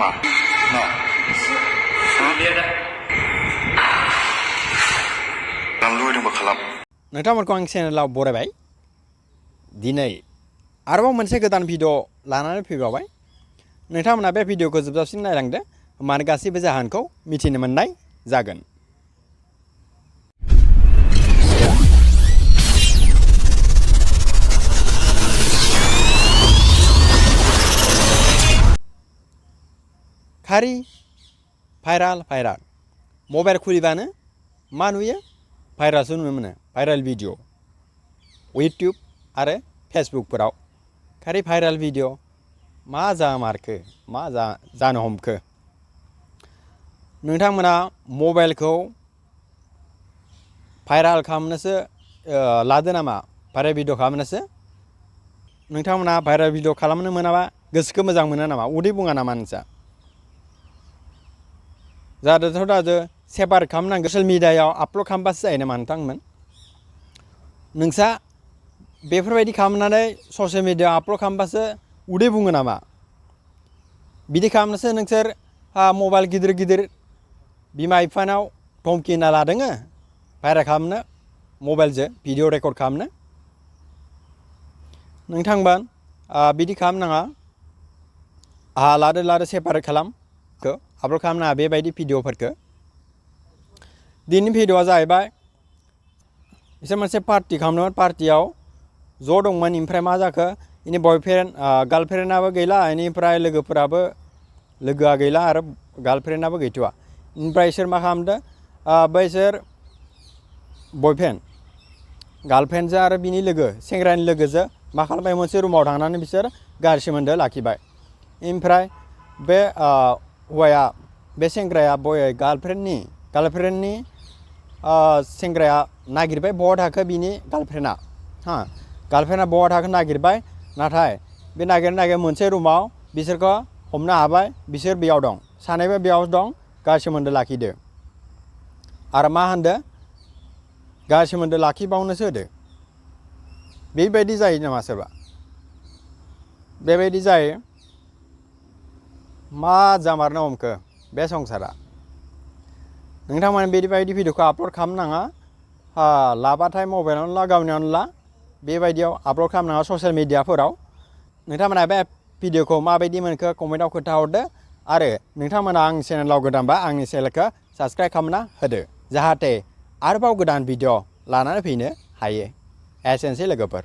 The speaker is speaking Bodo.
मा न lihat dah खालाम लुबैदोंबा खालाम नोंथांमोनखौ आं चेनेलाव बरायबाय दिनै आरोबाव मोनसे गोदान भिडिअ लानानै फैबावबाय नोंथांमोना बे भिडिअखौ जोबजासिम नायलांदो होमबानो गासैबो जाहोनखौ मिथिनो मोननाय जागोन खारि भाइराल मबाइल खुलिबानो मा नुयो भाइरालसो नुनो मोनो भाइराल भिडिअ इउटिउब आरो फेसबुकफोराव खारि भाइराल भिडिअ मा जामारखो मा जानो हमखो नोंथांमोना मबाइलखौ भाइराल खालामनोसो लादो नामा भाइराल भिडिअ खालामनोसो नोंथांमोना भाइराल भिडिअ खालामनो मोनाबा गोसोखौ मोजां मोना नामा उदै बुङा नामा नोंसा जादोंथ' दादो सेपारेट खालामनांगौ ससियेल मिडियायाव आपल'ड खालामबासो जायो नामा नोंथांमोन नोंसा बेफोरबायदि खालामनानै ससियेल मिडियायाव आपल'ड खालामबासो उदै बुङो नामा बिदि खालामनोसो नोंसोर मबाइल गिदिर बिमा बिफानाव धमकि होना लादोङो भाइराल खालामनो मबाइलजों भिडिअ रेकर्ड खालामनो नोंथांमोन बिदि खालामनाङा लादो सेपारेट खालाम आपल'ड खालामनाङा बेबायदि भिडिअफोरखौ दिनैनि भिडिअआ जाहैबाय एसे मोनसे पार्टि खालामदोंमोन पार्टियाव ज' दंमोन ओमफ्राय मा जाखो इनि बयफ्रेन्ड गार्लफ्रेन्डआबो गैला इनिफ्राय लोगोआ गैला आरो गार्लफ्रेन्डआबो गैथ'वा ओमफ्राय इसोर मा खालामदो बैसोर बयफ्रेन्ड गार्लफ्रेन्डजों आरो बिनि लोगो सेंग्रानि लोगोजों मा खालामबाय मोनसे रुमाव थांनानै बिसोर गाज्रि सोमोन्दो लाखिबाय ओमफ्राय बे हौवाया बे सेंग्राया गार्लफ्रेन्डनि सेंग्राया नागिरबाय बहा थाखो बिनि गार्लफ्रेन्डआ गार्लफ्रेन्डआ बहा थाखो नागिरबाय नाथाय बे नागिर मोनसे रुमाव बिसोरखौ हमनो हाबाय बिसोर बेयाव दं सानैबो बेयाव दं गाज्रि सोमोन्दो लाखिदो आरो मा होनदो गाज्रि सोमोन्दो लाखिबावनोसो होदो बेबायदि जायो नामा सोरबा बेबायदि जायो मा जामारनो हमखो बे संसारा नोंथांमोन बेबायदि भिडिअखौ आपल'ड खालामनाङा लाबाथाय मबाइलावनो ला गावनियावनो ला बेबायदियाव आपल'ड खालामनाङा ससियेल मिडियाफोराव नोंथांमोना बे भिडिअखौ माबायदि मोनखो कमेन्टआव खोन्थाहरदो आरो नोंथांमोना आंनि चेनेलाव गोदानबा आंनि चेनेलखौ साबस्क्राइब खालामना होदो जाहाथे आरोबाव गोदान भिडिअ लानानै फैनो हायो एसेनोसै लोगोफोर